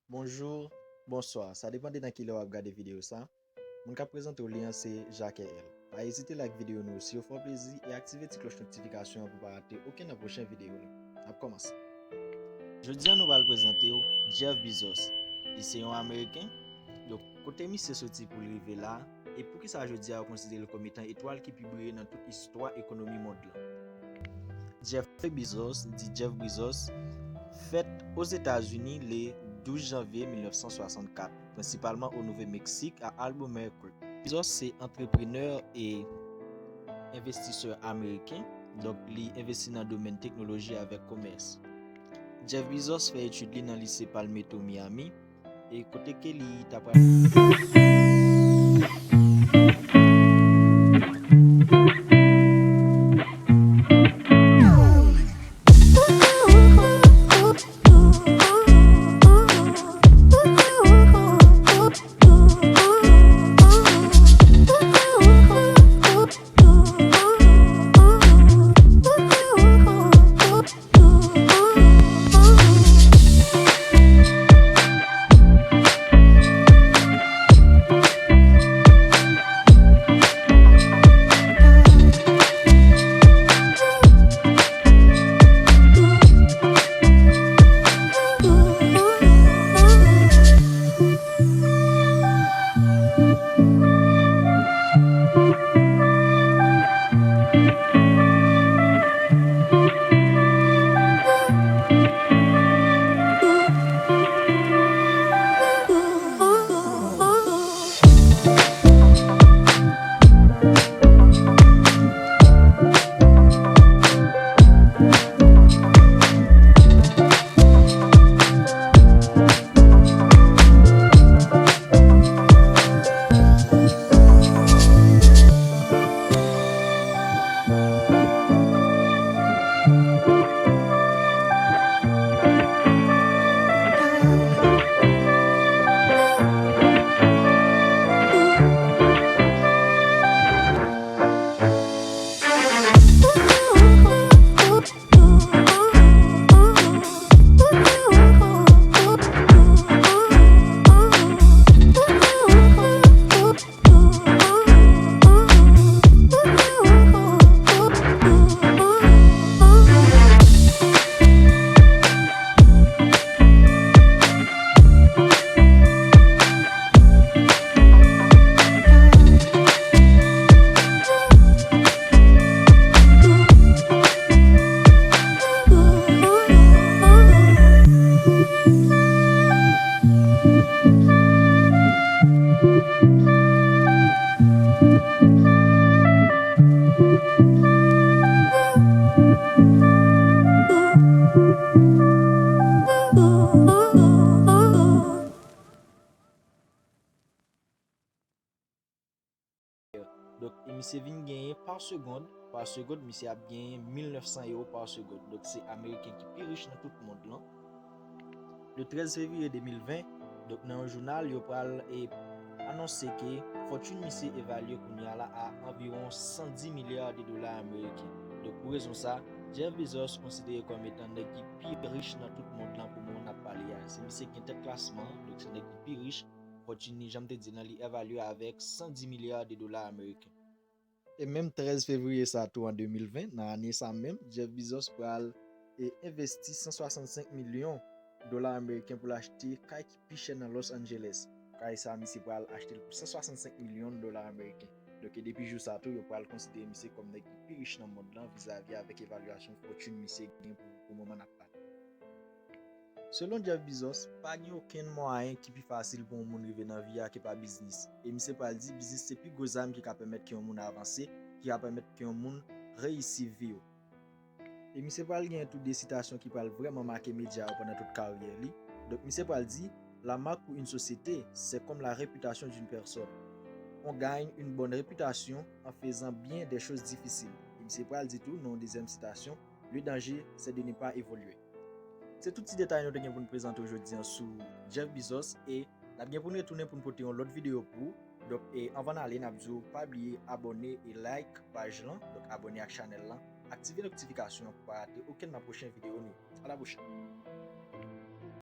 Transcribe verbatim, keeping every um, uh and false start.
Bonjou, bonswa, sa depann de nan ki lè w ap gade videyo sa. Moun k ap prezante w li an se Jacques L. Pa ezite like videyo nou si yo fè w plezi e aktive ti klòch notifikasyon an pou pa rate okenn nan pwochen videyo nou. N ap kòmanse. Jodi a nou pral prezante w Jeff Bezos. Li se yon Ameriken. Donk, kote misye soti pou l rive la, e poukisa jodi a yo konsidere l kòm etan etwal ki pi briye nan tout istwa ekonomi mond lan? Jeff Bezos, di Jeff Bezos, fèt Ozetazini le douz janvye mil nèf san swasannkat, prensipalman o Nouvo Meksik, a Albuquerque. Bezos se antreprenè e envestisè ameriken, donk li envesti nan domèn teknoloji avèk komès. Jeff Bezos fè etid li nan lise Palmetto Miami, e kote ke li ta pral Donk, e misye vin genyen pa segond, pa segond, misye ap genyen mil nèf san ewo pa segond. Donk, se Ameriken ki pi rich nan tout mond lan. Le trèz fevriye de mil ven, donk, nan yon jounal, yo pral, e, anonse ke fòtin misye evalye kounye a la a anviwon san di milya de dola ameriken. Donk, pou rezon sa, Jeff Bezos konsidere kòm etan nèg ki pi rich nan tout mond lan pou moman n ap pale a. Se misye ki gen tèt klasman an, donk se nèg ki pi rich. Fòtin li, jan m te di l lan, li evalye avèk san di milya de dola ameriken. E menm trèz fevriye sa tou, an de mil ven, nan ane sa menm, Jeff Bezos pral, e, envesti san swasannsenk milyon dola ameriken pou l achte kay ki pi chè nan Los Angeles. Kay sa, misye pral achte l pou san swasannsenk milyon dola ameriken. Donk, e depi jou sa tou, yo pral konsidere misye kòm nèg ki pi rich nan mond lan vizavi avèk evalyasyon fòtin misye gen pou, pou moman n ap pale. Selon Jeff Bezos, pa gen okenn mwayen ki pi fasil pou yon moun rive nan vi a ke pa biznis. E misye pral di, biznis se pi gwo zam ki ka pèmèt ke yon moun avanse, ki ka pèmèt ke yon moun reyisi vi w. E misye pral gen tou de sitasyon ki pral vrèman make medya yo pandan tout karyè li. Donk, misye pral di, la marque pour une société, c'est comme la réputation d'une personne. On gagne une bonne réputation en faisant bien des choses difficiles. E misye pral di tou, nan yon dezyèm sitasyon, le danger, c'est de ne pas évoluer. Se tout ti detay nou te gen pou n prezante w jodi a sou Jeff Bezos, e n ap gen pou n retounen pou n pote yon lòt videyo pou ou. Donk, e anvan n ale, n ap di w pa bliye abòne e like paj lan, donk abòne ak chanèl lan, aktive notifikasyon an pou pa rate okenn nan pwochen videyo nou. A la pwochèn!